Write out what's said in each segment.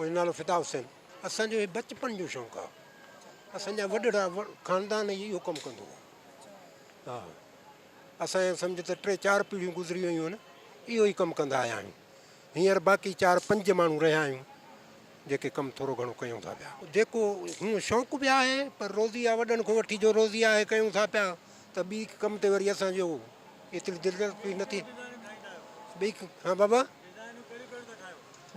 منهنجو نالو فدا حسين. اسان جو هي بچپن جو شوق آ. اسان جا وڏڙا خاندان ئي اهو ڪم ڪندو هو. ها اسان جا سمجهه ته ٽي چار پيڙهيون گذري ويون آهن اهو ئي ڪم ڪندا آيا آهيون. هينئر باقي چار پنج ماڻهو رهيا آهيون جيڪي ڪم ٿورو گهڻو ڪيون ٿا پيا. جيڪو هونء شوق به آهي پر روزي آ وڏن کان وٺي جو روزي آهي ڪيون ٿا پيا ته ٻي ڪم تي وري اسان جو ايتري دلچسپي نه ٿي. ٻي ها بابا.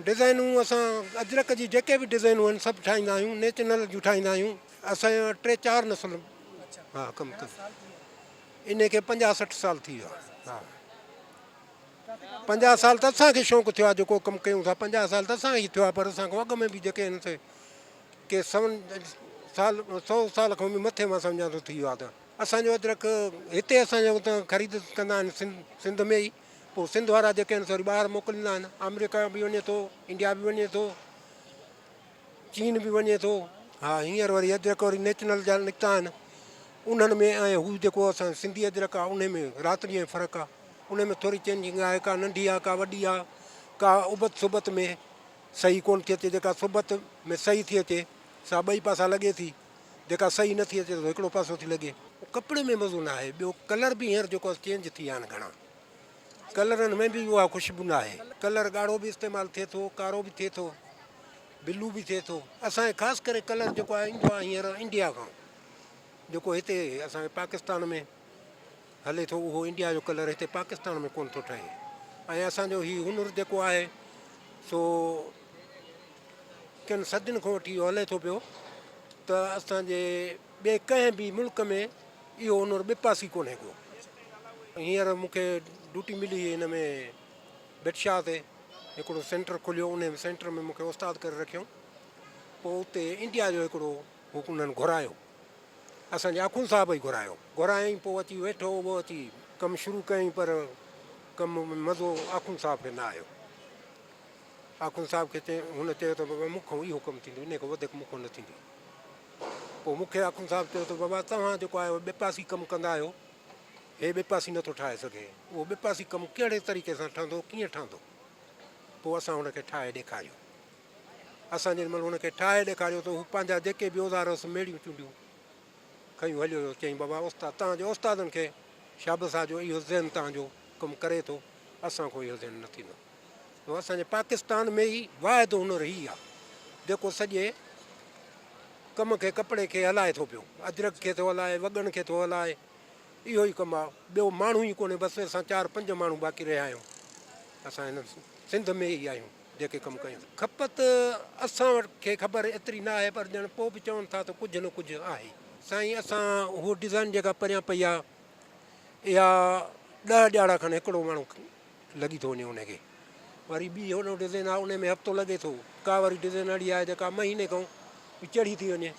ڊزائنون اسان اجرڪ جي جيڪي به ڊزائنون آهن سڀ ٺاهيندا آهيون نيچنل جون ٺاهيندا آهيون اسان جا ٽي چار نسل ها ڪم ڪن ان کي 50 60 سال ٿي ويا ها 50 سال ته اسان کي شوق ٿيو آهي جيڪو ڪم ڪيون ٿا 50 سال ته اسان کي ٿيو آهي پر اسان کان اڳ ۾ به جيڪي آهن سي ڪي سون سال سو سال کان به مٿي مان سمجهان ٿو ٿي ويو آهي ته اسان جو اجرڪ هتي اسان جو خريد ڪندا آهن سنڌ ۾ ئي پوء سنڌ وارا جيڪي آهن سي وري ٻاهر موڪليندا آهن. آمريڪا به وڃي ٿو، انڊيا به وڃي ٿو، چين به وڃي ٿو. ها هينئر وري اجرڪ وري نيشنل جا نڪتا آهن انهن ۾ ۽ هو جيڪو اسان جو سنڌي اجرڪ آهي انهي ۾ رات ڏينهن جو فرق آهي. انهي ۾ ٿوري چينجنگ آهي ڪا ننڍي آهي ڪا وڏي آهي ڪا ابت سبت ۾ صحيح ڪونه ٿي اچي جيڪا سبت ۾ صحيح ٿي اچي سا ٻئي پاسا لڳي ٿي. جيڪا صحيح نه ٿي اچي ته هڪڙو پاسو ٿي لڳي. ڪپڙي ۾ مزو نه آهي ٻيو ڪلر به هينئر جيڪو آهي چينج ٿي ويا آهن گهڻا ڪلرن ۾ به اها خوشبو نه آهي. ڪلر ڳاڙهو به استعمال ٿئي ٿو ڪارو به ٿئي ٿو بلو به ٿئي ٿو. اسان کي خاص ڪري ڪلر جيڪو آهي ايندو آهي هينئر انڊيا کان جيڪو هتي اسان کي پاڪستان ۾ هلي ٿو اهو انڊيا جو ڪلر هتي پاڪستان ۾ ڪونه ٿو ٺهي ۽ اسان جو هي هنر جيڪو آهي سو ڪن صدين کان وٺي اهو هلي ٿو پيو ته اسان جي ٻئي ڪنهن به ملڪ ۾ اهو هنر ٻه پاسي ڪونهي ڪو. هينئر مون کي ڊيوٽي ملي هئي هن ۾ ڀٽ شاهه تي هڪڙو سينٽر کليو ان سينٽر ۾ مون کي استاد ڪري رکيائون پوء اتي انڊيا جو هڪڙو هو انهن گهرايو اسان جي آخوند صاحب ئي گهرايو گهرايائين پوء اچي ويٺو اهو اچي ڪم شروع ڪيائين پر ڪم ۾ مزو آخوند صاحب کي نه آيو. آخوند صاحب کي چيائين، هن چيو ته بابا مون کان اهو ڪم ٿيندو، انهيء کان وڌيڪ مون کان نه ٿيندو. پوء مون کي آخوند صاحب چيو ته بابا توهان جيڪو آهيو ٻه پاسي ڪم ڪندا آهيو، هي ٻه پاسي نٿو ٺاهي سگهي، اهو ٻه پاسي ڪم ڪهڙي طريقي سان ٺهندو، ڪيئن ٺهندو؟ پوء اسان هن کي ٺاهي ڏيکاريو. اسان جيڏي مهل هن کي ٺاهي ڏيکاريو ته هو پنهنجا جيڪي به اوزار هئس، ميڙيون چونڊيون کنيون هليو ويو. چيائين بابا استاد توهان جي استادن کي شابس آ جو اهو ذهن توهان جو ڪم ڪري ٿو، اسان کان اهو ذهن نه ٿيندو. جو اسان جي پاڪستان ۾ ئي واحد هنر هي آ جيڪو سڄي ڪم کي ڪپڙي کي هلائي ٿو پيو اجرڪ کي ٿو هلائي وڳن کي ٿو هلائي اهو ئي ڪم آ ٻيو ماڻهو ئي ڪونهي بس اسان چار پنج ماڻهو باقي رهيا آهيون اسان هن سنڌ ۾ ئي آهيون جيڪي ڪم ڪيون کپت اسان وٽ کي خبر ايتري نه آهي پر ڄڻ پوء به چون ٿا ته ڪجهه نه ڪجهه آهي. سائين اسان هو ڊزائن جيڪا پريان پئي آ اها ڏهه ڏياڙا کن هڪڙو ماڻهو لڳي ٿو وڃي ان کي وري ٻي هوڏو ڊزائن آهي ان ۾ هفتو لڳي ٿو ڪا وري ڊزائن اهڙي آهي جيڪا مهيني کان به چڙهي ٿي وڃي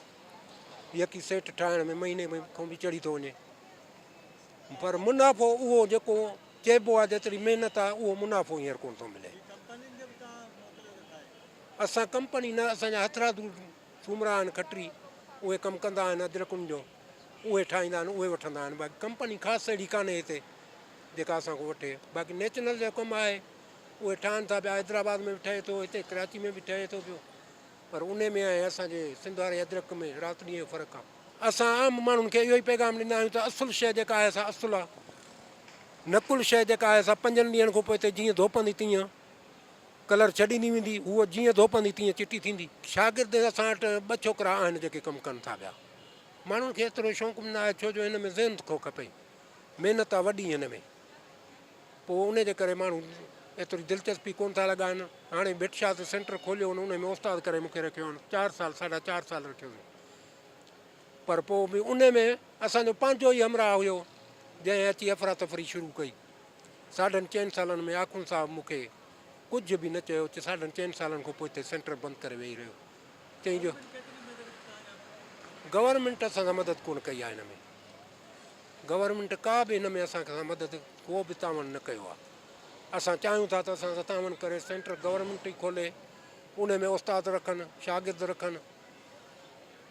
يڪي سيٽ ٺاهڻ ۾ مهيني کان به چڙهي ٿو وڃي پر منافعو اهو جيڪو چئبو آهي جيتري محنت آهي اهو منافعو هينئر ڪونه ٿو ملي اسان ڪمپني نه اسان جا هٿرادو سومرا آهن کٽري اهي ڪم ڪندا آهن ادرڪن جو اهي ٺاهيندا آهن اهي وٺندا آهن باقي ڪمپني خاص اهڙي ڪانهي هتي جيڪا اسان کان وٺي باقي نيشنل جو ڪم آهي اهي ٺاهن ٿا پيا حيدرآباد ۾ به ٺهي ٿو هتي ڪراچي ۾ به ٺهي ٿو پيو پر ان ۾ ۽ اسان جي سنڌ واري ادرڪ ۾ رات ڏينهن جو فرق آهي. اسان عام ماڻهن کي اهو ئي پيغام ڏيندا آهيون ته اصل شيء جيڪا آهي سا اصل آهي نقل شيء جيڪا آهي سا پنجن ڏينهن کان پوء هتي جيئن ڌوپندي تيئن ڪلر ڇڏيندي ويندي هوء جيئن ڌوپندي تيئن چٽي ٿيندي. شاگرد اسان وٽ ٻه ڇوڪرا آهن جيڪي ڪم ڪن ٿا پيا. ماڻهن کي ايترو شوق به نه آهي ڇو جو هن ۾ ذهن ٿو کپي. محنت آ وڏي هن ۾. پوء ان جي ڪري ماڻهو ايتري دلچسپي ڪونه ٿا لڳائن. هاڻي ڀٽ شاهه تي سينٽر کوليو هن ان ۾ استاد ڪري مون کي رکيو هن چار سال ساڍا چار سال رکيو هن. پر پوء به ان ۾ اسان جو پنهنجو ئي همراهه هيو جنهن اچي افراتفري شروع ڪئي. ساڍن چئن سالن ۾ آخوند صاحب مون کي ڪجهه به نه چيو چي ساڍن چئن سالن کان پوء هتي سينٽر بند ڪري ويهي رهيو. چئين جو گورنمينٽ اسان سان مدد ڪونه ڪئي آهي هن ۾ گورنمينٽ ڪا به هن ۾ اسان سان مدد ڪو به تعاون نه ڪيو آهي اسان چاهيون ٿا ته اسان سان تعاون ڪري سينٽر گورنمينٽ ئي کولي ان ۾ استاد رکن شاگرد رکن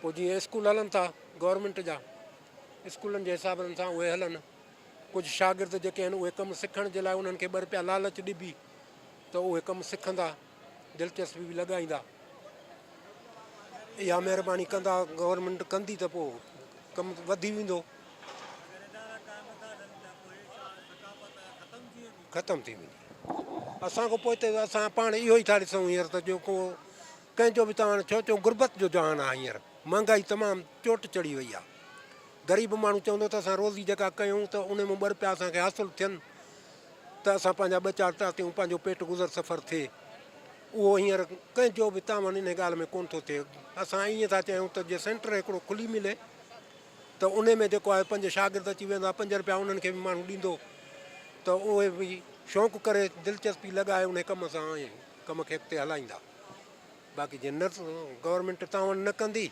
پوء جيئن اسڪول هلن ٿا گورنمينٽ جا اسڪولن جي حسابن سان اهي هلن ڪجهه شاگرد جيڪي آهن اهي ڪم سکڻ جي لاء انهن کي ٻه روپيا لالچ ڏبي ته اهي ڪم سکندا دلچسپي به لڳائيندا. اها مهرباني ڪندا گورنمينٽ ڪندي ته پوء ڪم وڌي ويندو. ختم ٿي ويندي. اسان کان پوئتي اسان پاڻ اهو ئي ٿا ڏسون هينئر ته جيڪو ڪنهن جو به توهان ڇو چئون غربت جو جهان آهي هينئر مهانگائي تمام چوٽ چڙهي وئي آهي غريب ماڻهو چوندو ته اسان روزي جيڪا ڪيون ته ان مان ٻه روپيا اسان کي حاصل ٿين ته اسان پنهنجا ٻه چار ٽاتيون پنهنجو پيٽ گذر سفر ٿئي اهو هينئر ڪنهن جو به تعاون ان ڳالهه ۾ ڪونه ٿو ٿئي اسان ائين ٿا چاهيون ته جي سينٽر هڪڙو کلي ملي ته انهي ۾ جيڪو آهي پنج شاگرد اچي ويندا پنج روپيا انهن کي به ماڻهو ڏيندو ته اهي به شوق ڪري دلچسپي لڳائي انهي ڪم سان ۽ ڪم کي اڳتي هلائيندا باقي جي نه گورنمينٽ تعاون نه ڪندي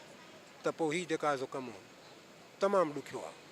ته پوء هي جيڪا آهي سو ڪم تمام ڏکيو آهي.